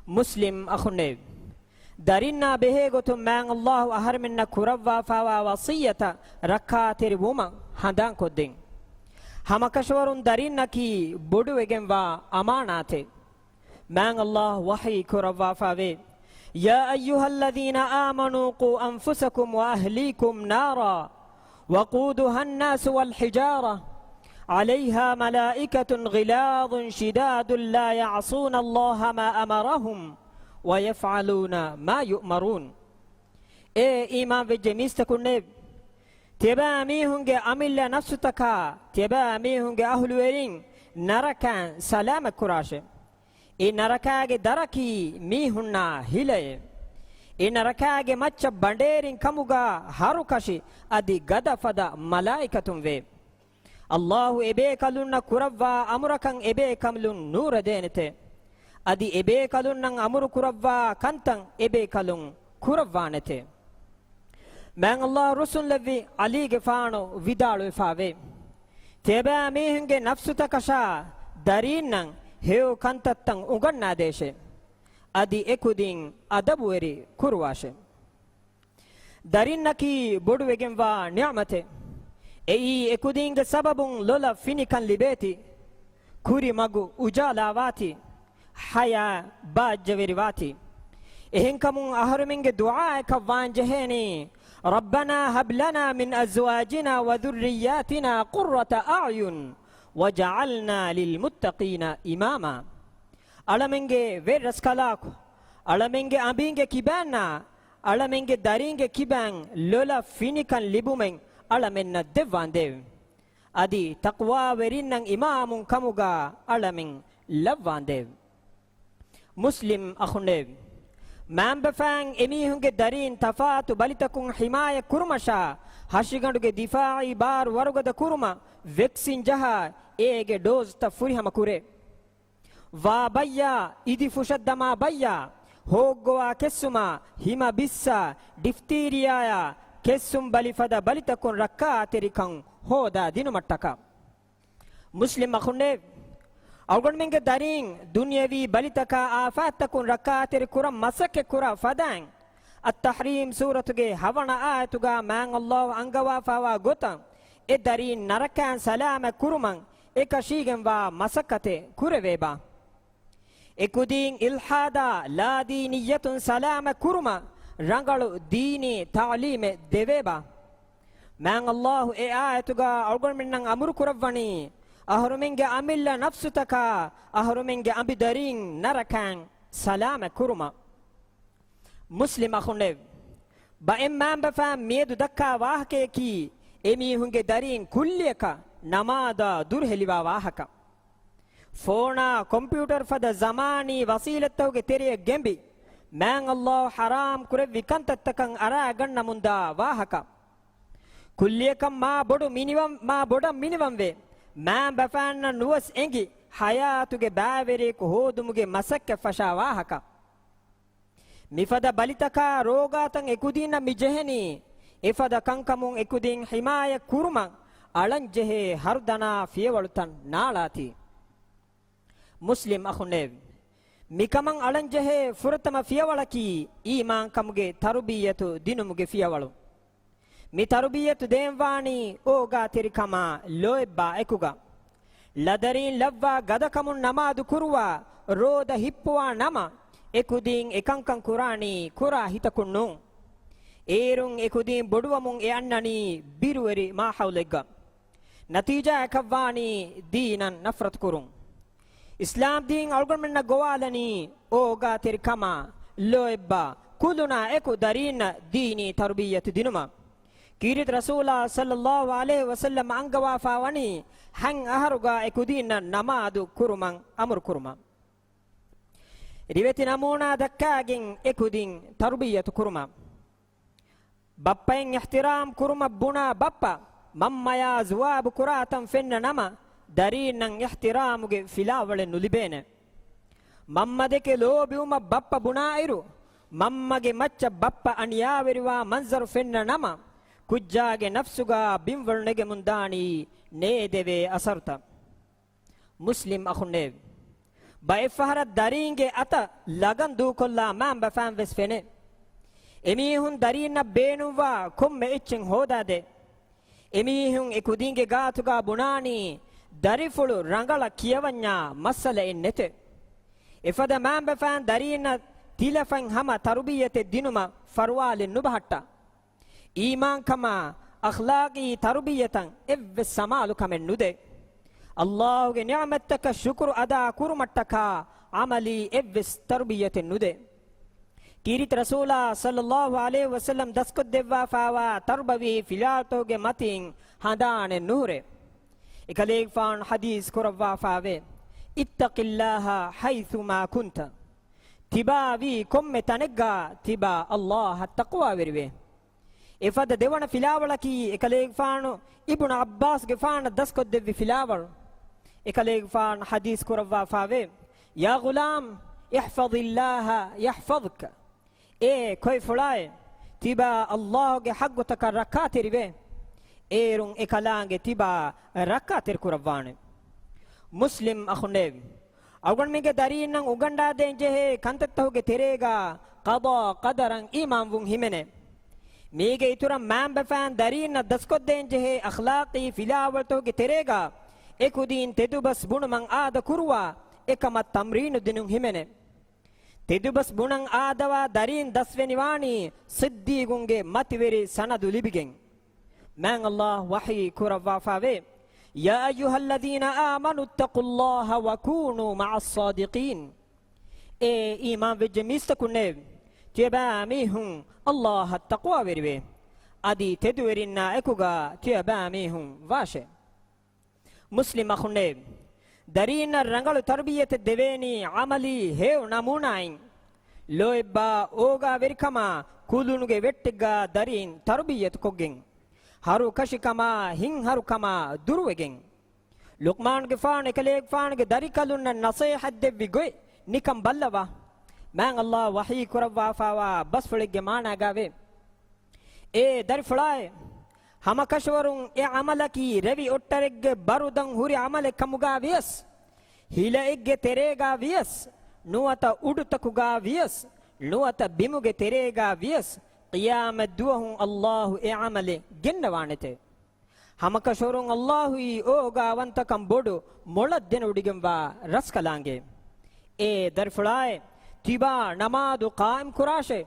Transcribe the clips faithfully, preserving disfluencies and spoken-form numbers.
މުސްލިމް އަޚުންނޭވެ! ދަރިންނާ ބެހޭ ގޮތުން މާތް ﷲ އަހަރެމެންނަށް ކުރައްވާފާވާ ވަޞިއްޔަތަށް ރައްކާތެރި ވުމަށް ހަނދާންކޮށްދިން. ހަމަކަށަވަރުން ދަރިންނަކީ ބޮޑުވެގެންވާ އަމާނާތެއް. މާތް ﷲ ވަޙީ ކުރައްވާފާވޭ، يا أيها الذين آمنوا قوا أنفسكم وأهليكم نارا وقودها الناس والحجارة عليها ملائكة غلاظ شداد لا يعصون الله ما أمرهم ويفعلون ما يؤمرون. އޭ އީމާންވެއްޖެ މީސްތަކުންނޭވެ! ތިޔަބައިމީހުންގެ އަމިއްލަ ނަފްސުތަކާ، ތިޔަބައިމީހުންގެ އަހުލުވެރިން ނަރަކައިން ސަލާމަތްކުރާށޭ. އެ ނަރަކާގެ ދަރަކީ މީހުންނާ ހިލައޭ. އެ ނަރަކާގެ މައްޗަށް ބަނޑޭރިން ކަމުގާ ހަރުކަށި އަދި ގަދަ ފަދަ މަލާއިކަތުން ވޭ. ﷲ އެބޭކަލުންނަށް ކުރައްވާ އަމުރަކަށް އެބޭކަލުން ނޫރަދޭނެތޭ. އަދި އެބޭކަލުންނަށް އަމުރު ކުރައްވާ ކަންތައް އެބޭކަލުން ކުރައްވާނެތޭ. މާތް ﷲ ރުއްސުންލެއްވި ޢަލީގެފާނު ވިދާޅުވެފާވޭ، ތިޔަބައިމީހުންގެ ނަފްސުތަކަށާ ދަރީންނަށް ހެޔޮ ކަންތައްތައް އުނގަންނާދޭށޭ. އަދި އެކުދިން އަދަބުވެރި ކުރުވާށޭ. ދަރިންނަކީ ބޮޑުވެގެންވާ ނިޢުމަތެއް. އެއީ އެކުދީންގެ ސަބަބުން ލޮލަށް ފިނިކަން ލިބޭތީ. ކުރިމަގު އުޖާލާވާތީ. ޙަޔާތް ބާއްޖަވެރިވާތީ. އެހެންކަމުން އަހަރުމެންގެ ދުޢާއަކަށް ވާންޖެހޭނީ، ربنا هب لنا من أزواجنا وذرياتنا قرة أعين واجعلنا للمتقين إماما. އަޅަމެންގެ ވެރިރަސްކަލާކޮ، އަޅަމެންގެ އަނބީންގެ ކިބައިންނާ، އަޅަމެންގެ ދަރީންގެ ކިބައިން ލޮލަށް ފިނިކަން ލިބުމެއް އަޅަމެންނަށް ދެއްވާނދޭވެ. އަދި ތަޤްވާވެރިންނަށް އިމާމުން ކަމުގާ އަޅަމެން ލައްވާނދޭވެ. މުސްލިމް އަޚުންނޭވެ! މާންބަފައިން އެމީހުންގެ ދަރީން ތަފާތު ބަލިތަކުން ޙިމާޔަތް ކުރުމަށާ، ހަށިގަނޑުގެ ދިފާޢީ ބާރު ވަރުގަދަ ކުރުމަށް ވެކްސިން ޖަހާ، އޭގެ ޑޯޒްތައް ފުރިހަމަ ކުރޭ. ވާ ބައްޔާ، އިދި ފުށަށްދަމާ ބައްޔާ، ހޯއްގޮވާ ކެއްސުމާ، ހިމަ ބިއްސާ، ޑިފްތީރިއާޔާ، ކެއްސުން ބަލި ފަދަ ބަލިތަކުން ރައްކާތެރިކަން ހޯދާ ދިނުމަށްޓަކާ. މުސްލިމް އަޚުންނޭވެ! އަޅުގަނޑުމެންގެ ދަރީން ދުނިޔަވީ ބަލިތަކާ އާފާތްތަކުން ރައްކާތެރި ކުރަން މަސައްކަތް ކުރާ ފަދައިން، އައްތަޙްރީމް ސޫރަތުގެ ހަވަނަ އާޔަތުގާ މާތް ﷲ އަންގަވާފާވާ ގޮތަށް، އެ ދަރީން ނަރަކައިން ސަލާމަތް ކުރުމަށް އެކަށީގެންވާ މަސައްކަތެއް ކުރެވޭބާ. އެކުދީން އިލްޙާދާ ލާދީނިއްޔަތުން ސަލާމަތް ކުރުމަށް ރަނގަޅު ދީނީ ތަޢުލީމެއް ދެވޭބާ. މާތް ﷲ އެ އާޔަތުގާ އަޅުގަނޑުމެންނަށް އަމުރު ކުރައްވަނީ، އަހަރުމެންގެ އަމިއްލަ ނަފްސުތަކާ، އަހަރުމެންގެ އަނބިދަރީން ނަރަކައިން ސަލާމަތް ކުރުމަށް. މުސްލިމް އަޚުންނޭވެ! ބައެއް މާންބަފައިން މިއަދު ދައްކާ ވާހަކަޔަކީ، އެމީހުންގެ ދަރީން ކުއްލިއަކަށް ނަމާދާ ދުރުހެލިވާ ވާހަކަ. ފޯނާ ކޮމްޕިއުޓަރު ފަދަ ޒަމާނީ ވަސީލަތްތަކުގެ ތެރެއަށް ގެނބި، މާތް ﷲ ޙަރާމް ކުރެއްވި ކަންތައްތަކަށް އަރާގަންނަމުންދާ ވާހަކަ. ކުއްލިއަކަށް މާ ބޮޑު މިނިވަން، މާ ބޮޑަށް މިނިވަންވެ، މާންބަފައިންނަށް ނުވަސް އެނގި، ޙަޔާތުގެ ބައިވެރިޔަކު ހޯދުމުގެ މަސައްކަތް ފަށާ ވާހަކަ. މިފަދަ ބަލިތަކާ ރޯގާތައް އެކުދީންނަށް މި ޖެހެނީ، އެފަދަ ކަންކަމުން އެކުދީން ޙިމާޔަތް ކުރުމަށް އަޅަންޖެހޭ ހަރުދަނާ ފިޔަވަޅުތައް ނާޅާތީ. މުސްލިމް އަޚުންނޭވެ! މިކަމަށް އަޅަންޖެހޭ ފުރަތަމަ ފިޔަވަޅަކީ އީމާންކަމުގެ ތަރުބިއްޔަތު ދިނުމުގެ ފިޔަވަޅު. މި ތަރުބިއްޔަތު ދޭންވާނީ އޯގާތެރިކަމާ ލޯތްބާ އެކުގަ. ޅަދަރީން ލައްވާ ގަދަކަމުން ނަމާދު ކުރުވާ، ރޯދަ ހިއްޕުވާ ނަމަ، އެކުދީން އެކަންކަން ކުރާނީ ކުރާ ހިތަކުން ނޫން. އޭރުން އެކުދީން ބޮޑުވަމުން އެ އަންނަނީ ބިރުވެރި މާހައުލެއްގަ. ނަތީޖާއަކަށްވާނީ ދީނަށް ނަފްރަތުކުރުން. އިސްލާމްދީން އަޅުގަނޑުމެންނަށް ގޮވާލަނީ އޯގާތެރިކަމާ، ލޯތްބާ، ކުލުނާ އެކު ދަރީންނަށް ދީނީ ތަރުބިއްޔަތު ދިނުމަށް. ކީރިތި ރަސޫލާ ޞައްލައްލާހު ޢަލައިހި ވަސައްލަމް އަންގަވާފާވަނީ ހަތް އަހަރުގާ އެކުދީންނަށް ނަމާދު ކުރުމަށް އަމުރުކުރުމަށް. ރިވެތި ނަމޫނާ ދައްކާގެން އެކުދީން ތަރުބިއްޔަތު ކުރުމަށް. ބައްޕައިން އިޙްތިރާމް ކުރުމަށް ބުނާ ބައްޕަ، މަންމަޔާ ޒުވާބު ކުރާތަން ފެންނަ ނަމަ، ދަރީންނަށް އިޙްތިރާމުގެ ފިލާވަޅެއް ނުލިބޭނެ. މަންމަދެކެ ލޯބިވުމަށް ބައްޕަ ބުނާއިރު، މަންމަގެ މައްޗަށް ބައްޕަ އަނިޔާވެރިވާ މަންޒަރު ފެންނަ ނަމަ، ކުއްޖާގެ ނަފްސުގާ ބިންވަޅު ނެގެމުންދާނީ ނޭދެވޭ އަސަރުތައް. މުސްލިމް އަޚުންނޭވެ! ބައެއްފަހަރަށް ދަރީންގެ އަތަށް ލަގަން ދޫކޮށްލާ މާންބަފާން ވެސް ފެނޭ. އެމީހުން ދަރީންނަށް ބޭނުންވާ ކޮންމެ އެއްޗެއް ހޯދާދޭ. އެމީހުން އެ ކުދީންގެ ގާތުގާ ބުނާނީ، ދަރިފުޅު ރަނގަޅަށް ކިޔަވަންޏާ މައްސަލައެއް ނެތޭ. އެފަދަ މާންބަފާން ދަރީންނަށް ތިލަފަތް ހަމަ ތަރުބިއްޔަތެއް ދިނުމަށް ފަރުވާލެއް ނުބަހައްޓާ. އީމާންކަމާ، އަޚްލާޤީ ތަރުބިއްޔަތަށް އެއްވެސް ސަމާލުކަމެއް ނުދޭ. އައްލާހުގެ ނިޢުމަތްތަކަށް ޝުކުރު އަދާ ކުރުމަށްޓަކާ ޢަމަލީ އެއްވެސް ތަރުބިއްޔަތެއް ނުދޭ. ކީރިތި ރަސޫލާ ޞައްލައްލާހު ޢަލައިހި ވަސައްލަމް ދަސްކޮށްދެއްވާފާވާ ތަރުބަވީ ފިލާވަޅުތަކުގެ މަތިން ހަނދާނެއް ނުހުރޭ. އެކަލޭގެފާނު ޙަދީޘް ކުރައްވާފާވޭ، اتق الله حيثما كنت. ތިބާވީ ކޮންމެ ތަނެއްގާ ތިބާ އައްލާހަށް ތަޤްވާވެރިވޭ. އެފަދަ ދެވަނަ ފިލާވަޅަކީ އެކަލޭގެފާނު އިބްނު ޢައްބާސްގެފާނަށް ދަސްކޮށްދެއްވި ފިލާވަޅު. އެކަލޭގެފާނު ޙަދީޘް ކުރައްވާފާވޭ، يا غلام احفظ الله يحفظك. އޭ ކޮއިފުޅާއޭ، ތިބާ އައްލާހުގެ ޙައްޤުތަކަށް ރައްކާތެރިވޭ. އޭރުން އެ ކަލާނގެ ތިބާ ރައްކާތެރިކުރައްވާނެ. މުސްލިމް އަޚުންނޭވެ! އަޅުގަނޑުމެންގެ ދަރީންނަށް އުނގަންނާދޭންޖެހޭ ކަންތައްތަކުގެ ތެރޭގާ ޤަޟާ ޤަދަރަށް އީމާންވުން ހިމެނޭ. މީގެ އިތުރަށް މާންބަފާން ދަރީންނަށް ދަސްކޮށްދޭންޖެހޭ އަޚްލާޤީ ފިލާވަޅުތަކުގެ ތެރޭގާ އެކުދީން ތެދުބަސް ބުނުމަށް އާދަކުރުވާ އެކަމަށް ތަމްރީނު ދިނުން ހިމެނޭ. ތެދުބަސް ބުނަން އާދަވާ ދަރީން ދަސްވެނިވާނީ ޞިއްދީޤުންގެ މަތިވެރި ސަނަދު ލިބިގެން. މާތް އައްލާހު ވަޙީ ކުރައްވާފާވޭ، يا أيها الذين آمنوا اتقوا الله وكونوا مع الصادقين. އޭ އީމާންވެއްޖެ މީސްތަކުންނޭވެ! ތިޔަބައިމީހުން އައްލާހަށް ތަޤްވާވެރިވޭ. އަދި ތެދުވެރިންނާ އެކުގާ ތިޔަބައިމީހުން ވާށޭ. މުސްލިމް އަޚުންނޭވެ! ދަރީންނަށް ރަނގަޅު ތަރުބިއްޔަތެއް ދެވޭނީ ޢަމަލީ ހެޔޮ ނަމޫނާއިން. ލޯތްބާ އޯގާވެރިކަމާ ކުލުނުގެ ވެއްޓެއްގާ ދަރީން ތަރުބިއްޔަތުކޮށްގެން. ހަރުކަށިކަމާ ހިތްހަރުކަމާ ދުރުވެގެން. ލުޤްމާނުގެފާނު އެކަލޭގެފާނުގެ ދަރިކަލުންނަށް ނަޞޭޙަތް ދެއްވި ގޮތް ނިކަން ބައްލަވާ. މާތް އައްލާހު ވަޙީ ކުރައްވާފާވާ ބަސްފުޅެއްގެ މާނާގާވޭ، އޭ ދަރިފުޅާއޭ! ހަމަކަށަވަރުން އެ ޢަމަލަކީ ރެވި އޮށްޓަރެއްގެ ބަރުދަން ހުރި ޢަމަލެއް ކަމުގާ ވިޔަސް، ހިލައެއްގެ ތެރޭގާ ވިޔަސް، ނުވަތަ އުޑުތަކުގާ ވިޔަސް، ނުވަތަ ބިމުގެ ތެރޭގާ ވިޔަސް، ޤިޔާމަތް ދުވަހު އައްލާހު އެ ޢަމަލެއް ގެންނަވާނެތޭ. ހަމަކަށަވަރުން އައްލާހުއީ އޯގާވަންތަކަން ބޮޑު މޮޅަށް ދެނެވޮޑިގެންވާ ރަސްކަލާނގެ. އޭ ދަރިފުޅާއޭ! ތިބާ ނަމާދު ޤާއިމް ކުރާށޭ!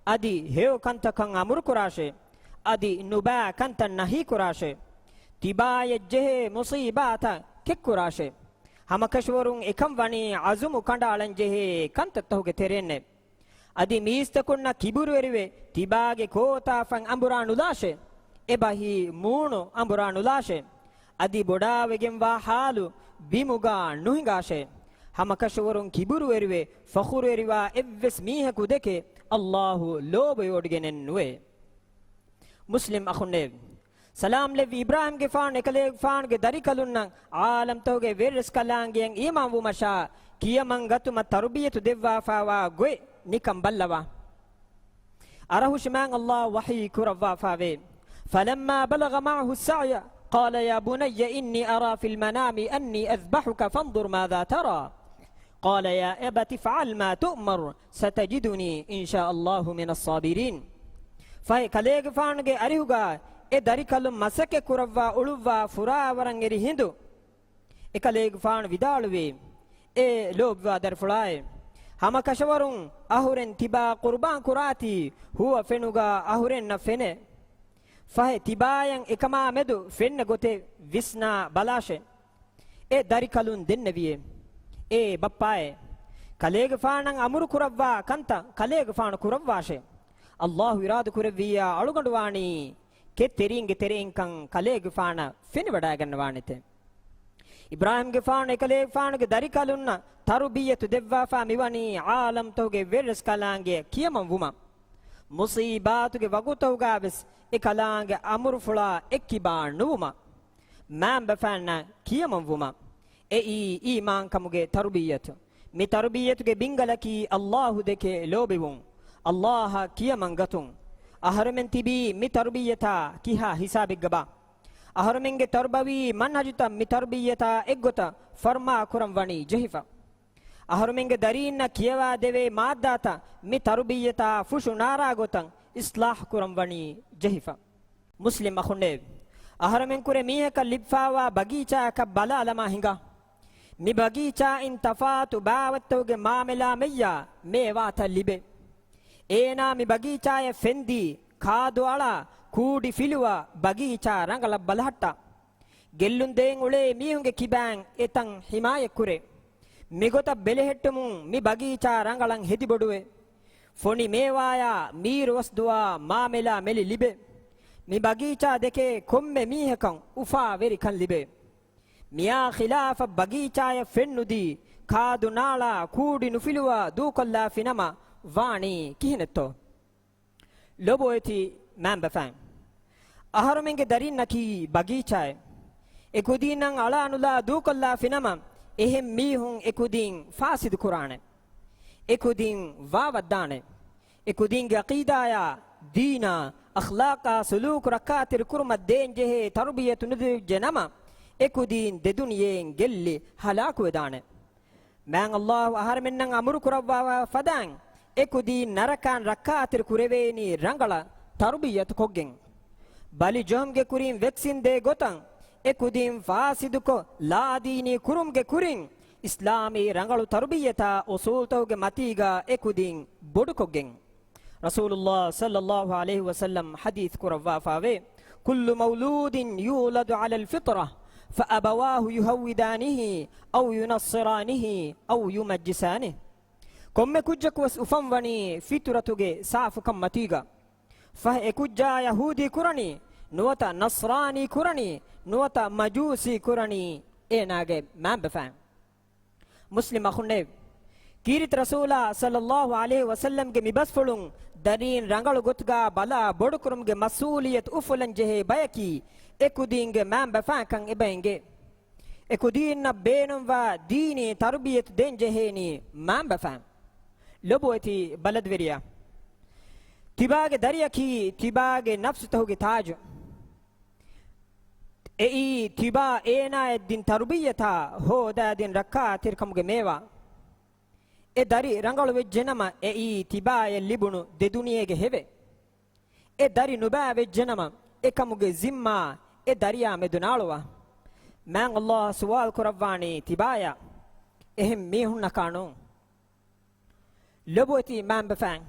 އަދި ހެޔޮ ކަންތަކަށް އަމުރު ކުރާށޭ! އަދި ނުބައި ކަންތައް ނަހީ ކުރާށޭ! ތިބާޔަށް ޖެހޭ މުޞީބާތައް ކެއްކުރާށޭ! ހަމަކަށަވަރުން އެކަން ވަނީ ޢަޒުމު ކަނޑައަޅަން ޖެހޭ ކަންތައްތަކުގެ ތެރެއިންނޭ. އަދި މީސްތަކުންނަށް ކިބުރުވެރިވެ، ތިބާގެ ކޯތާފަތް އަނބުރާ ނުލާށޭ. އެބަހީ މޫނު އަނބުރާ ނުލާށޭ. އަދި ބޮޑާވެގެންވާ ޙާލު ބިމުގާ ނުހިނގާށޭ. ހަމަކަށަވަރުން ކިބުރުވެރިވެ، ފަޚުރުވެރިވާ އެއްވެސް މީހަކު ދެކެ، އައްލާހު ލޯބިވެވޮޑިގެނެއް ނުވޭ. މުސްލިމް އަޚުންނޭވެ! ސަލާމް ލެއްވި އިބްރާހީމްގެފާނު އެކަލޭގެފާނުގެ ދަރިކަލުންނަށް ޢާލަމްތަކުގެ ވެރިރަސްކަލާނގެއަށް އީމާންވުމަށާ ކިޔަމަންގަތުމަށް ތަރުބިޔަތު ދެއްވާފާވާ ގޮތް ނިކަން ބައްލަވާ. އަރަހުށި މާތް އައްލާހު ވަޙީ ކުރައްވާފާވޭ. فلما بلغ معه السعي قال يا بني إني أرى في المنام أني أذبحك فانظر ماذا ترى قال يا أبت افعل ما تؤمر ستجدني إن شاء الله من الصابرين. ފަހެ ކަލޭގެފާނުގެ އަރިހުގާ އެ ދަރިކަލުން މަސައްކަތް ކުރައްވާ އުޅުއްވާ ފުރާވަރަށް އެރި ހިނދު، އެކަލޭގެފާނު ވިދާޅުވީ، އޭ ލޯބިވާ ދަރިފުޅާއޭ! ހަމަކަށަވަރުން އަހުރެން ތިބާ ޤުރުބާން ކުރާތީ ހުވަ ފެނުގާ އަހުރެންނަށް ފެނޭ. ފަހެ ތިބާޔަށް އެކަމާ މެދު ފެންނަ ގޮތެއް ވިސްނާ ބަލާށޭ. އެ ދަރިކަލުން ދެންނެވިއޭ، އޭ ބައްޕާއޭ! ކަލޭގެފާނަށް އަމުރު ކުރައްވާ ކަންތައް ކަލޭގެފާނު ކުރައްވާށޭ. އައްލާހު އިރާދަ ކުރެއްވިއްޔާ އަޅުގަނޑު ވާނީ ކެތްތެރީންގެ ތެރެއިންކަން ކަލޭގެފާނަށް ފެނިވަޑައިގަންނަވާނެތެ. އިބްރާހީމްގެފާނު އެކަލޭގެފާނުގެ ދަރިކަލުންނަށް ތަރުބިއްޔަތު ދެއްވާފާ މިވަނީ ޢާލަމްތަކުގެ ވެރިރަސްކަލާނގެ ކިޔަމަން ވުމަށް. މުޞީބާތުގެ ވަގުތަކުގާވެސް އެ ކަލާނގެ އަމުރުފުޅާ އެއްކިބާ ނުވުމަށް. މާންބަފައިންނަށް ކިޔަމަން ވުމަށް. އެއީ އީމާންކަމުގެ ތަރުބިއްޔަތު. މި ތަރުބިއްޔަތުގެ ބިންގަލަކީ އައްލާހު ދެކެ ލޯބިވުން، އައްލާހަށް ކިޔަމަން ގަތުން. އަހަރުމެން ތިބީ މި ތަރުބިއްޔަތާ ކިހާ ހިސާބެއްގަބާ؟ އަހަރުމެންގެ ތަރުބަވީ މަންހަޖުތައް މި ތަރުބިއްޔަތާ އެއްގޮތަށް ފަރުމާ ކުރަން ވަނީ ޖެހިފަ. އަހަރުމެންގެ ދަރީންނަށް ކިޔަވާ ދެވޭ މާއްދާތައް މި ތަރުބިއްޔަތާ ފުށު ނާރާ ގޮތަށް އިސްލާހް ކުރަން ވަނީ ޖެހިފަ. މުސްލިމް އަޚުންނޭވެ! އަހަރުމެންކުރެ މީހަކަށް ލިބިފާވާ ބަގީޗާއަކަށް ބަލާލަމާ ހިނގާ. މި ބަގީޗާއިން ތަފާތު ބާވަތްތަކުގެ މާމެލާމެއްޔާ މޭވާތައް ލިބޭ. އޭނާ މި ބަގީޗާޔަށް ފެންދީ، ކާދު އަޅާ، ކޫޑި ފިލުވާ، ބަގީޗާ ރަނގަޅަށް ބަލަހައްޓާ. ގެއްލުން ދޭން އުޅޭ މީހުންގެ ކިބާން އެތަން ހިމާޔަތްކުރޭ. މިގޮތަށް ބެލެހެއްޓުމުން މި ބަގީޗާ ރަނގަޅަށް ހެދިބޮޑުވޭ. ފޮނި މޭވާޔާ މީރުވަސްދުވާ މާމެލާ މެލި ލިބޭ. މި ބަގީޗާ ދެކޭ ކޮންމެ މީހަކަށް އުފާވެރިކަން ލިބޭ. މިއާ ޚިލާފަށް ބަގީޗާޔަށް ފެންނުދީ، ކާދު ނާޅާ، ކޫޑި ނުފިލުވާ ދޫކޮށްލާފިނަމަ ވާނީ ކިހިނެއްތޯ؟ ލޮބުވެތި މައިންބަފައިން! އަހަރުމެންގެ ދަރިންނަކީ ބަގީޗާއެއް. އެ ކުދީންނަށް އަޅާނުލާ ދޫކޮށްލާފިނަމަ، އެހެން މީހުން އެ ކުދީން ފާސިދު ކުރާނެ. އެ ކުދީން ވާވައްދާނެ. އެ ކުދީންގެ އަޤީދާޔާ، ދީނާ، އަޚްލާޤާ، ސުލޫކު ރައްކާތެރި ކުރުމަށް ދޭންޖެހޭ ތަރުބިއްޔަތު ނުދެވިއްޖެ ނަމަ، އެ ކުދީން ދެދުނިޔެއިން ގެއްލި ހަލާކުވެދާނެ. މާތް ﷲ އަހަރެމެންނަށް އަމުރު ކުރައްވާފަ ފަދައިން، އެ ކުދީން ނަރަކާން ރައްކާތެރި ކުރެވޭނީ ރަނގަޅަށް ތަރުބިއްޔަތު ކޮށްގެން. ބަލި ޖަހުމުގެ ކުރިން ވެކްސިން ދޭ ގޮތަށް، އެ ކުދީން ފާސިދުކޮށް، ލާދީނީ ކުރުމުގެ ކުރިން، އިސްލާމީ ރަނގަޅު ތަރުބިއްޔަތާ އުސޫލުތަކުގެ މަތީގަ އެ ކުދީން ބޮޑުކޮށްގެން. ރަސޫލުﷲ ޞައްލަﷲ ޢަލައިހި ވަސައްލަމް ޙަދީޘް ކުރައްވާފައިވޭ، كل مولود يولد على الفطرة فأبواه يهودانه أو ينصرانه أو يمجسانه. ކޮންމެ ކުއްޖަކުވެސް އުފަންވަނީ ފިޠުރަތުގެ ސާފުކަން މަތީގަ. ފަހެ އެ ކުއްޖާ ޔަހޫދީ ކުރަނީ، ނުވަތަ ނަޞްރާނީ ކުރަނީ، ނުވަތަ މަޖޫސީ ކުރަނީ އޭނާގެ މައިންބަފައިން. މުސްލިމް އަޚުންނޭވެ! ކީރިތި ރަސޫލާ ޞައްލަﷲ ޢަލައިހި ވަސައްލަމްގެ މިބަސްފުޅުން ދަރީން ރަނގަޅު ގޮތުގަ ބަލާ ބޮޑުކުރުމުގެ މަސްއޫލިއްޔަތު އުފުލަންޖެހޭ ބަޔަކީ އެ ކުދީންގެ މައިންބަފައިންކަން އެބަ އެނގޭ. އެ ކުދީންނަށް ބޭނުންވާ ދީނީ ތަރުބިއްޔަތު ދޭންޖެހޭނީ މައިންބަފައިން. ލޮބުވެތި ބަލަދުވެރިޔާ! ތިބާގެ ދަރިއަކީ ތިބާގެ ނަފްސުތަކުގެ ތާޖު. އެއީ ތިބާ އޭނާޔަށް ދިން ތަރުބިއްޔަތާ ހޯދާދިން ރައްކާތެރިކަމުގެ މޭވާ. އެ ދަރި ރަނގަޅު ވެއްޖެނަމަ، އެއީ ތިބާޔަށް ލިބުނު ދެދުނިޔޭގެ ހެވެއް. އެ ދަރި ނުބާ ވެއްޖެނަމަ، އެކަމުގެ ޒިންމާ އެ ދަރިޔާ މެދު ނާޅުވާ. މާތް ﷲ ސުވާލު ކުރައްވާނީ ތިބާޔާ، އެހެން މީހުންނަކާ ނޫން. ލޮބުވެތި މައިންބަފައިން!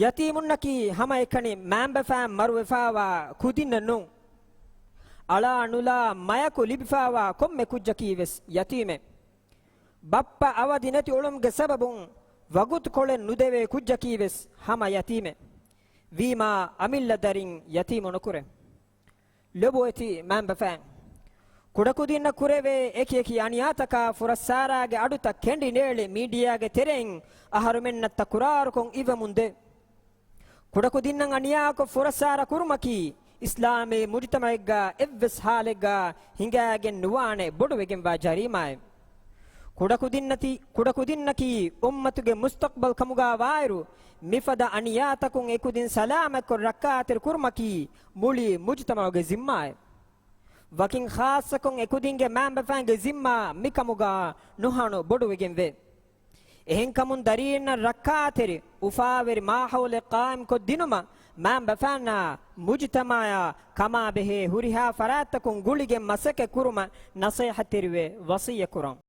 ޔަތީމުންނަކީ ހަމައެކަނި މައިންބަފައިން މަރުވެފާވާ ކުދިންނެއް ނޫން. އަޅާ ނުލާ މަޔަކު ލިބިފާވާ ކޮންމެ ކުއްޖަކީވެސް ޔަތީމެއް. ބައްޕަ އަވަދި ނެތި އުޅުމުގެ ސަބަބުން ވަގުތުކޮޅެއް ނުދެވޭ ކުއްޖަކީވެސް ހަމަ ޔަތީމެއް. ވީމާ އަމިއްލަ ދަރިން ޔަތީމު ނުކުރޭ. ލޮބުވެތި މައިންބަފައިން! ކުޑަކުދިންނަށް ކުރެވޭ އެކިއެކި އަނިޔާތަކާ ފުރައްސާރާގެ އަޑުތައް ކެނޑި ނޭޅި މީޑިއާގެ ތެރެއިން އަހަރުމެންނަށް ތަކުރާރުކޮށް އިވެމުންދޭ. ކުޑަކުދިންނަށް އަނިޔާކޮށް ފުރައްސާރަ ކުރުމަކީ އިސްލާމީ މުޖުތަމަޢެއްގަ އެއްވެސް ޙާލެއްގަ ހިނގާގެން ނުވާނެ ބޮޑުވެގެންވާ ޖަރީމާއެއް. ކުޑަކުދިންނަތި-، ކުޑަކުދިންނަކީ އުއްމަތުގެ މުސްތަޤްބަލް ކަމުގަ ވާއިރު، މިފަދަ އަނިޔާތަކުން އެކުދިން ސަލާމަތްކޮށް ރައްކާތެރި ކުރުމަކީ މުޅި މުޖުތަމަޢުގެ ޒިންމާއެއް. ވަކިން ޚާއްޞަކޮށް އެކުދިންގެ މައިންބަފައިންގެ ޒިންމާ މިކަމުގަ ނުހަނު ބޮޑުވެގެންވޭ. އެހެންކަމުން ދަރީންނަށް ރައްކާތެރި، އުފާވެރި މާހައުލެއް ޤާއިމްކޮށްދިނުމަށް މައިންބަފައިންނާ މުޖުތަމަޢާ ކަމާބެހޭ ހުރިހާ ފަރާތްތަކުން ގުޅިގެން މަސައްކަތް ކުރުމަށް ނަޞޭޙަތްތެރިވެ ވަޞިއްޔަތްކުރަން.